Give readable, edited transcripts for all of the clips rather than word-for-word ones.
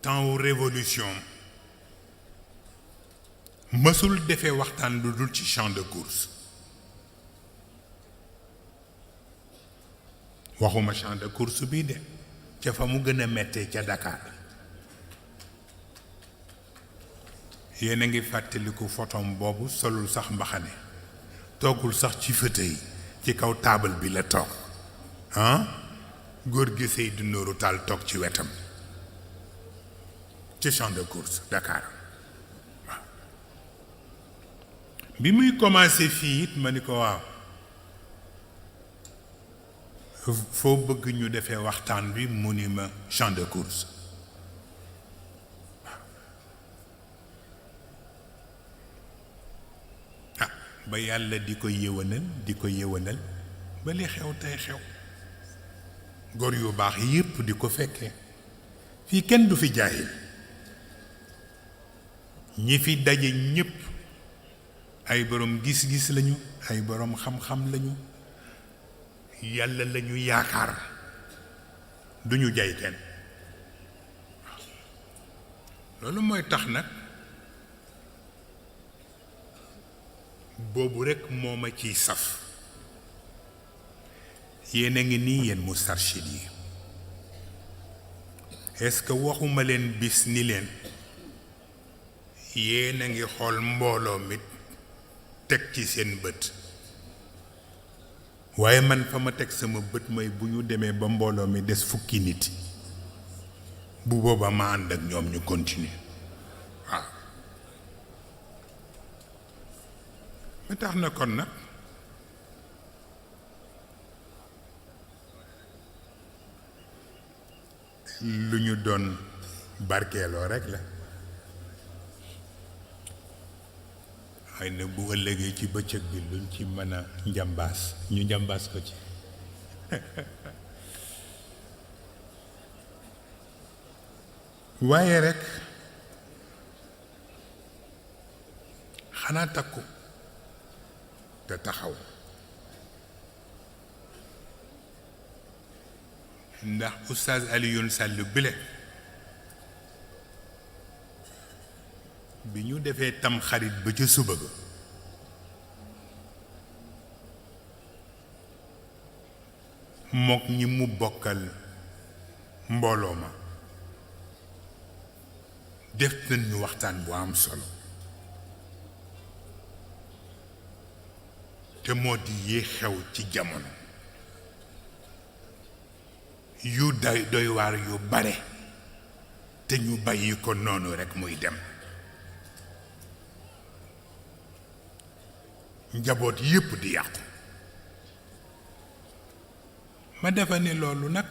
temps wu révolution mësul defee waxtaan lu dul ci champ de course waxuma champ de course bii de ca fa mu gën a mettee ca Dakar yéen a ngi fàttaliku photom boobu solul sax mbaxane toogul sax ci fauteuil ci kaw taabal bi la toog góor gi Seydi Nourou Tall toog ci wetam ci champ de course Dakar waaw bi muy commencé fii it ma ni ko waaw foo bëgg ñu defee waxtaan bi mu ni ma champ de course ba yàlla di ko yéwénal ba li xew tey xew góor yu baax yépp di ko fekkee fii kenn du fi jaahil ñi fi daje ñépp ay boroom gis-gis lañu ay boroom xam-xam lañu yàlla lañu yaakaar duñu jay kenn loolu mooy tax nag boobu rekk moo ma ciy saf yéen a ngi nii yéen mustarshid yi est-ce que waxuma leen bis ni leen yéen a ngi xool mbooloo mi teg ci seen bët waaye man fa ma teg sama bët mooy bu ñu demee ba mbooloo mi des fukki nit bu booba ma ànd ak ñoom ñu continuer waaw ma tax na kon nag lu ñu doon barkeeloo rekk la xëy na bu ëllëgee ci bëccëg bi luñ ci mën a njambaas ñu njambaas ko ci waaye rekk xanaa takku te taxaw ndax oustaz Alioune Sall bile bi ñu defee tam xarit ba ca suba ga mook ñi mu bokkal mbooloo ma def nañ ñu waxtaan bu am solo te moo di yi xew ci jamono yu doy waar yu bare te ñu bàyyi ko noonu rekk muy dem njaboot yépp di yàqu ma defa ne loolu nag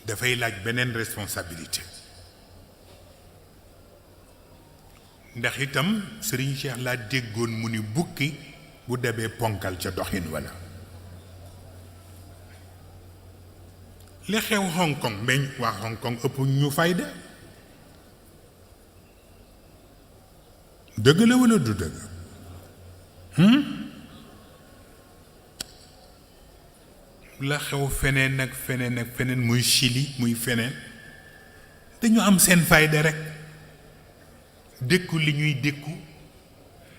dafay laaj beneen responsabilité ndax itam Serigne Cheikh laa déggoon mu ni bukki bu debee ponkal ca doxin walla li xew Hong Kong meñ waa Hong Kong ëpp ñu fayda dëgg la walla du dëgg la xew feneen ak feneen ak feneen muy Chili muy feneen dañu am seen fayda rekk dékku li ñuy dékku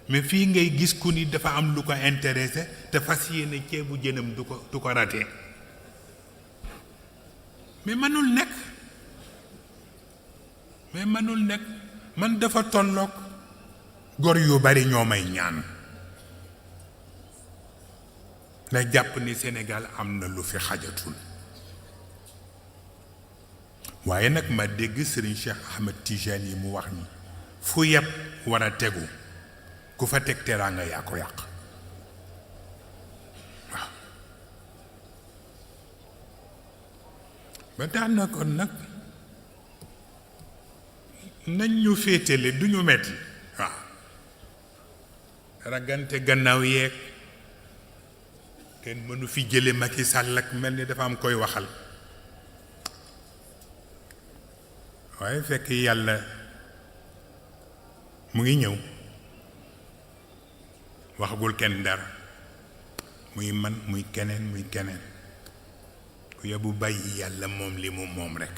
mais fii ngay gis ku ni dafa am lu ko intéressé te fas yéene ceebu jënam du ko ratee mais mënul nekk man dafa tolloog gor yu bari ñoo may ñaan ndax jàpp ni Sénégal am na lu fi xajatul waaye nag ma dégg Serigne Cheikh Ahmed Tijani yi mu wax ni fu yeb war a tegu ku fa teg terranga yaa ko yàq waaw ba tax na kon nag nañ ñu féetale du ñu metti waaw ragante gannaaw yeeg kenn mënu fi jële Macky Sall ak mel ni dafa am koy waxal waaye fekk yàlla mu ngi ñëw waxagul kenn dara muy man muy keneen ku yebu bàyyi yàlla moom li mu moom rekk